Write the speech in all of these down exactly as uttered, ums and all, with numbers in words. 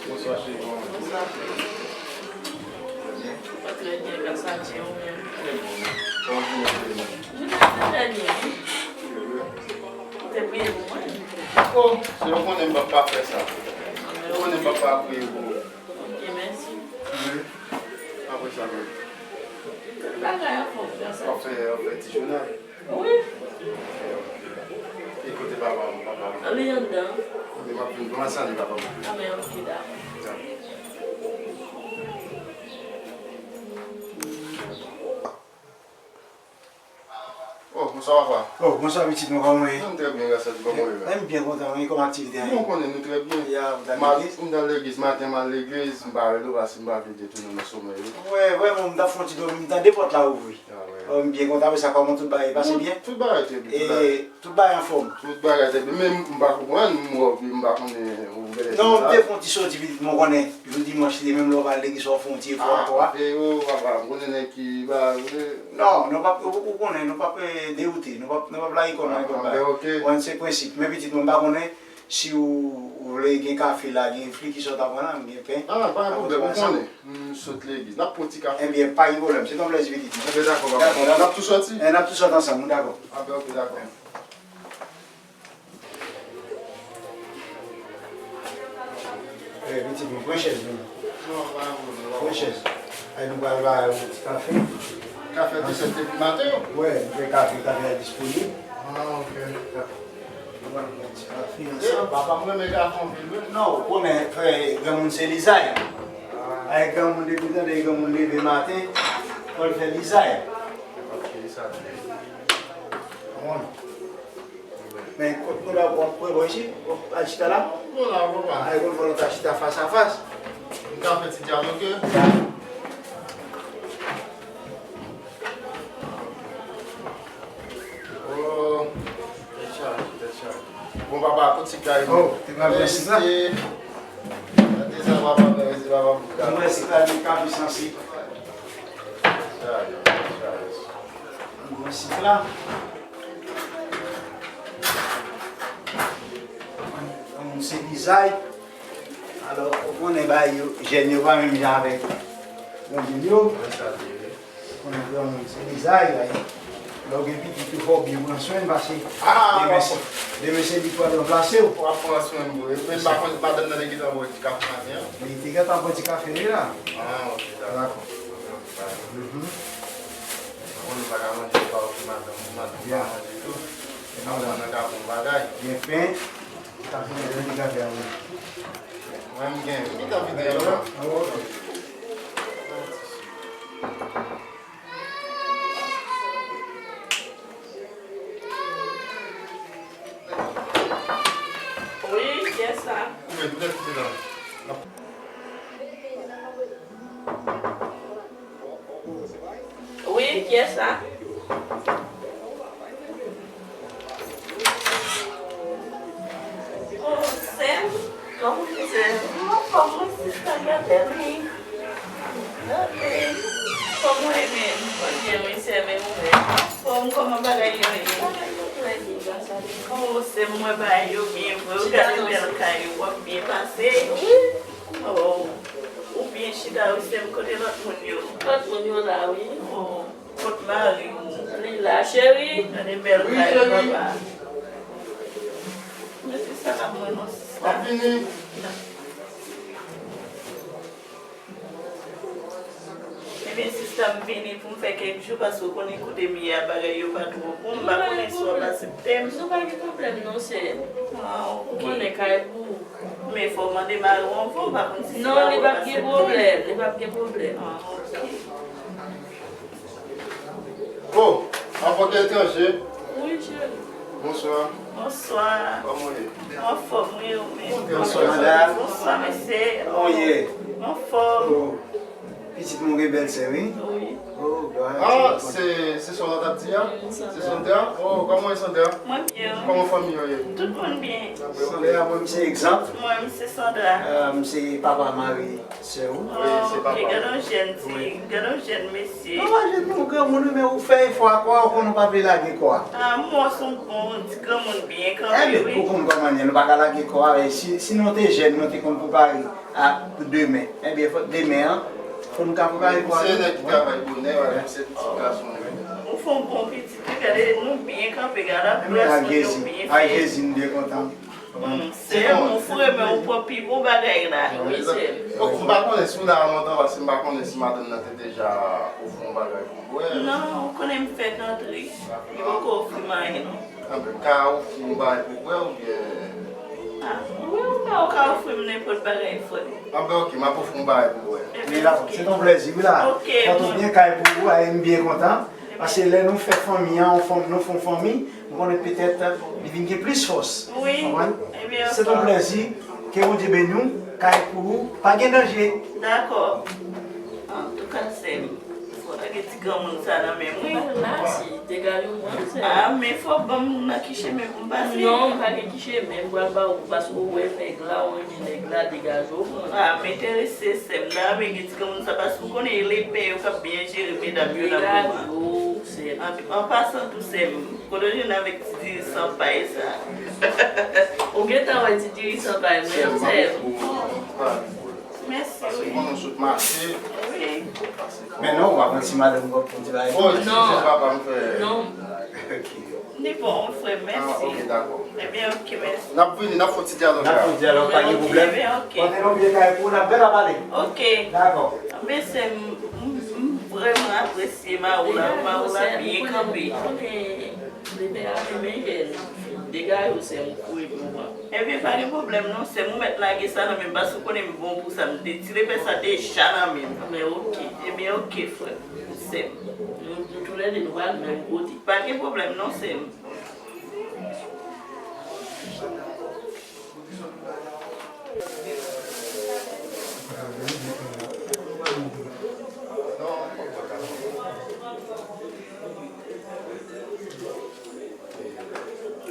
Bonswa, cheri. Kòman w ye? Trè byen. Trè byen, gras a Dye, ou menm? Trè byen. Kòman jounen te ye? Jounen an te trè byen, wi. Ou te priye pou mwen? O, se ou konnen m p ap pa fè sa. Ou konnen m p ap pa priye pou ou. Ok, mèsi. Wi. Apre sa menm? Tout bagay anfòm, gras a Dye. W ap fè, w ap fè ti jounal? Wi. E kote papa m, papa m? Li anndan. Li p ap vin pran sa, li papa m. A, men ok, dakò. Dakò. Oh, bonswa, papa. Oh, bonswa, pitit mwen, kòman w ye? M trè byen, gras a Dye, kòman w ye la? M byen kontan, wi, kòman aktivite a ye? Bon, ou konnen nou trè byen. Ya, ou t al legliz? M t al legliz maten, m al legliz, m pa rele w paske m pa vle detounen w nan somèy ou. Wè, vrèman, m t ap fè yon ti dòmi, m tande pòt la ouvri. Ah, wè. Oh, m byen kontan, apre sa, kòman tout bagay pase byen? Tout bagay trè byen, tout bagay. E tout bagay anfòm? Tout bagay trè byen, men m pa konprann, m wè w, m pa konnen ou genlè... Non, m te fè yon ti soti pitit mwen, konnen jou dimanch li, menm lè w pa al legliz, fò w fè yon ti efò ankò a. Ah, ok, oh, papa, m konnen nèg ki pa vle. Non, nou p ap, ou, ou konnen, nou p ap, eh, dewoute, nou p ap, nou p ap lage kò nou nan pòt bagay. Ah, ben, ok. Ou konn se prensip. Men pitit mwen, m pa konnen si ou, ou vle gen kafe la, gen fri ki sot ap pran la, m gen pen. Ah, pa gen pwoblèm, ou konnen. M sot legliz. N ap pran ti kafe. Ebyen, pa gen pwoblèm. Se t on plèzi, pitit mwen. Ebyen, dakò, papa. Dakò, dakò. N ap tou soti? Eh, n ap tou sot ansanm, wi, dakò. Ah, ben, ok, dakò. Eh, pitit mwen, pran chèz, non. Non, pa yon pwoblèm, pa yon pwoblèm. Pran chèz. Ay, nou pral ba yo ti kafe. Kafe te sèt epi maten, yo? Wè, nou fè kafe, kafe a disponib. Ah, ok. Dakò. Nou pral pran ti kafe ansanm. Eh, papa m renmen kafe anpil, wi. Non, ou konnen, frè, granmoun se lizay. Ah. Ay, granmoun depi tande granmoun leve maten, fò l fè lizay. Ok, sa. Bon. Men kote w ap pran bò isit? Al chita la? Bon la, papa. Ay, bon, fò nou ta chita fas a fas. Nou ka fè ti dyaloge. Oh, tèt chaje, tèt chaje. Bon, papa, kote ti kay? Oh, te pral pran sik la? Gade sa, papa, mèsi, papa, pou kado. Mwen sik la, li ka plis an sik. Tèt chaje, tèt chaje. Mwen sik la. Moun se lizay. Alò, ou konnen bagay yo, jèn yo pa menm jan avèk granmoun yo. Ou konnen granmoun se lizay, bagay. Lè w gen pitit ou fò w byen pran swen l, paske demen se, demen se li k pral ranplase w. W ap pran swen m vre. Men m pa konn madanm nan te gentan bwè ti kafe maten an. Li te gentan bwè ti kafe li la. Ah, ok, dakò. Dakò. Mhm. Ou konnen m pa ka manje pa oke madanm, madanm pa manje tou. Aprann nan ka bon bagay. Gen pen. Sa se yon ti kafe a wi. Mwen m gen. Ki tan videyo a? Ah, ok. Wi, kiyès sa? Wi, poutèt ki la. Wi, kiyès sa? Oh, sè m, kòman w ye, sè m? Mwen anfòm wi, sista, gade m wi. Gade, kòman w ye menm? Mwen byen wi, sè m, e ou menm? Anfòm, kòman bagay yo ye? Bagay yo trè byen, gras a Dye. Oh, sè m, mwen bagay yo byen vre wi, gade bèl kay ou, w ap byen pase. Wi. Oh, ou byen chita wi, sè m, kote lòt moun yo? Lòt moun yo la wi. Oh, kot mari w? Li la, cheri. Gade bèl kay papa. Men se sa la mwen non, sista. W ap vini? Ebyen, sista, m vini pou m fè kèk jou, paske w konnen kote m ye a, bagay yo pa twò bon, m pa konnen si w ap aksepte m. Nou pa gen pwoblèm non, sè. Ah, ok. Ou konnen kay pou ou. Men fò w mande mari w anvan, w pa konn si se pa ou k ap aksepte. Non, li p ap gen pwoblèm, li p ap gen pwoblèm. Ah, ok. Oh, anfòm etranje. Wi, cheri. Bonswa. Bonswa. Kòman w ye? Anfòm, wi, ou menm? Bonswa, madanm. Bonswa, mesye. Kòman w ye? Anfòm. Oh, pitit mwen gen bèl sè, wi. Wi. Oh, Ah, se, se sa w t ap di a? Se Sandra? Oh, kòman w ye, Sandra? Mwen byen. Kòman fanmi yo ye? Tout moun byen. Sandra, mwen, m se Egzanp. Mwen, m se Sandra. Ah, m se papa mari sè ou. Wi, se papa. Ok, gade yon jèn ti, gade yon jèn mesye. Non, pa jèn non, granmoun, wi, men ou fè efò ak kò a, ou konnen ou pa vle lage kò a. Ah, m wè w se yon bon ti granmoun byen kanpe, wi. Ebyen, ou konn kòman l ye, nou pa ka lage kò a, men si, si nou te jèn, nou te konn prepare a pou demen. Ebyen, fò demen an, fò nou ka prepare kò a tou. Se nèg ki travay bonè, wè, se pitit gason yo. Ou fè yon bon pitit, wi, gade, nou byen kanpe, gade, ak gras nou yo byen fè. Ak Jezi, m byen kontan. Hmm, Seyè, mon frè, men ou pran pi bon bagay la. Wi, sè. Bon, m pa konnen si w la lontan, paske m pa konnen si madanm nan te deja ofri yon bagay pou bwè. Non, ou konnen m fèk antre. Li poko ofri m anyen, non. Anben, m ka ofri yon bagay pou bwè oubyen? Ah, wi, ou ka, ou ka ofri m nenpòt bagay, frè. Anben, ok, m ap ofri yon bagay pou bwè. Ebyen, ok. Se ton plèzi, wi la. Ok, mwen. Kòm ou byen kay pou ou, a, m byen kontan. Paske lè nou fè fanmi an, nou fè yon fanmi, m konnen petèt li vin gen plis fòs. Wi. Konprann? Ebyen, se ton plèzi. Ke Bondye beni w. Kay pou ou. Pa gen danje. Dakò. Antouka, sè m, fò lage ti granmoun sa nan men m, wi. Mèsi, degaje w, mwen, sè. Ah, men fò ban m nan ki chemen pou m pase. Non, m pa gen ki chemen, m pral ba ou, paske ou wè nèg la, ou renmen nèg la, degaje w, mwen. Ah, m enterese, sè m, nan avèk ti granmoun sa, paske ou konnen e lepè yo k ap byen jere medam yo nan moman. Degaje w, sè m. An, an pasan tou, sè m, kote w jwenn avèk ti diri san pay sa? Ou gentan wè ti diri san pay mwen, sè m. Mèsi, wi. Paske konnen w sot mache. Wi. Men non, w ap pran ti madanm w ap pran ti bagay. Oh, non. Eskize papa, m fè. Non. Ok. Li bon, wi, frè m, mèsi. Ah, ok, dakò. Ebyen, ok, mèsi. N ap vini, n ap fè yon ti dyalòg la. N ap fè yon dyalòg, pa gen pwoblèm. Ebyen, ok. Pote nou byen kay pou w, n ap byen ap pale. Ok. Dakò. Mesye, m, m, m vrèman apresye Mawo la, Mawo la byen kanpe. Degaje w, sè m, ou kouri pou mwen. Ebyen, pa gen pwoblèm non, sè m, ou mèt lage sa nan men m, paske ou konnen m bon pou sa, m te tire pè sa deja nan men m. Men ok. Ebyen, ok, frè m, sè m. Nou, nou toulède, nou pral menm kote. Pa gen pwoblèm non, sè m.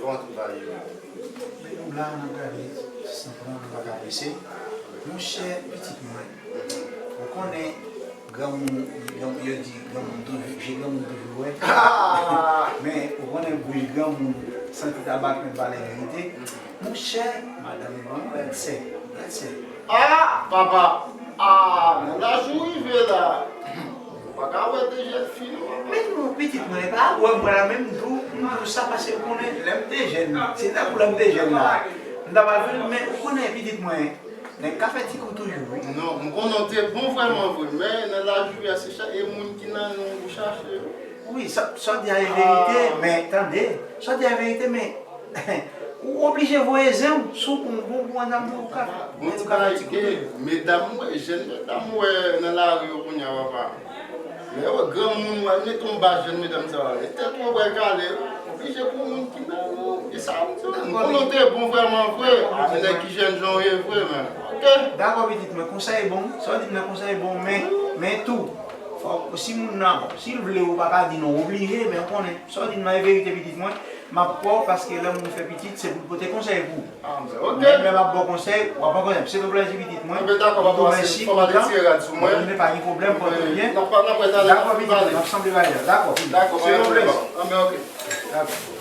Kòman tout bagay yo? Men nou la, n ap gade, senpleman, nou pa ka prese. Monchè, pitit mwen, ou konnen, granmoun, granmoun, yo di, granmoun toujou, je granmoun toujou wè. Men, ou konnen, bouch granmoun santi tabak, men pale verite. Monchè, madanm li ban yon rèd sè, rèd sè. Ah, papa! Ah, nan laj ou rive la. Ou pa ka wè de jèn fi non, papa. Men non, pitit mwen, e pa wè mwen la menm tou, m di w sa paske ou konnen lè m te jèn, se tankou lè m te jèn la. M ta pral fè l, men ou konnen pitit mwen, nèg ka fè ti kou toujou, wi. Non, m konnen w te bon vrèman vre, men nan laj ou ye a, se cha-, e moun ki nan nou ou chache yo. Wi, sa, sa w di a e verite, men tande, sa w di a e verite, men ou oblije voye zen w, si w bon, bon, bon, nan men w ka, bon ti bagay, gen medam, w wè, jèn medam, w wè nan lari yo kounye a, papa. Lè yo wè granmoun, w al mete yon ba jèn medam sa, e tèt ou pral kale, oblije pou moun ki nan nou, e sa m di w, m konnen w te bon vrèman vre, se nèg ki jèn jan w ye vre, men, ok. Dakò, pitit mwen, konsa e bon, sa w di m nan konsa e bon, men, men tou, fòk, si moun nan, bon, si l vle, ou pa ka di non, oblije, men w konnen. Sa w di m nan e verite, pitit mwen. M ap kwè w paske lè moun fè pitit, se pou l pote konsèy pou ou. Ah, men ok. Menm lè m ap ba w konsèy, w ap pran konsèy. Se yon plèzi, pitit mwen. Anben, dakò, papa, se fò m al retire rad sou mwen. Anben, pa gen pwoblèm, pòte w byen. N ap, n ap wè talè. Dakò, pitit mwen, n ap sanble bagay la. Dakò, pitit. Dakò, pa gen pwoblèm. Anben, ok. Dakò.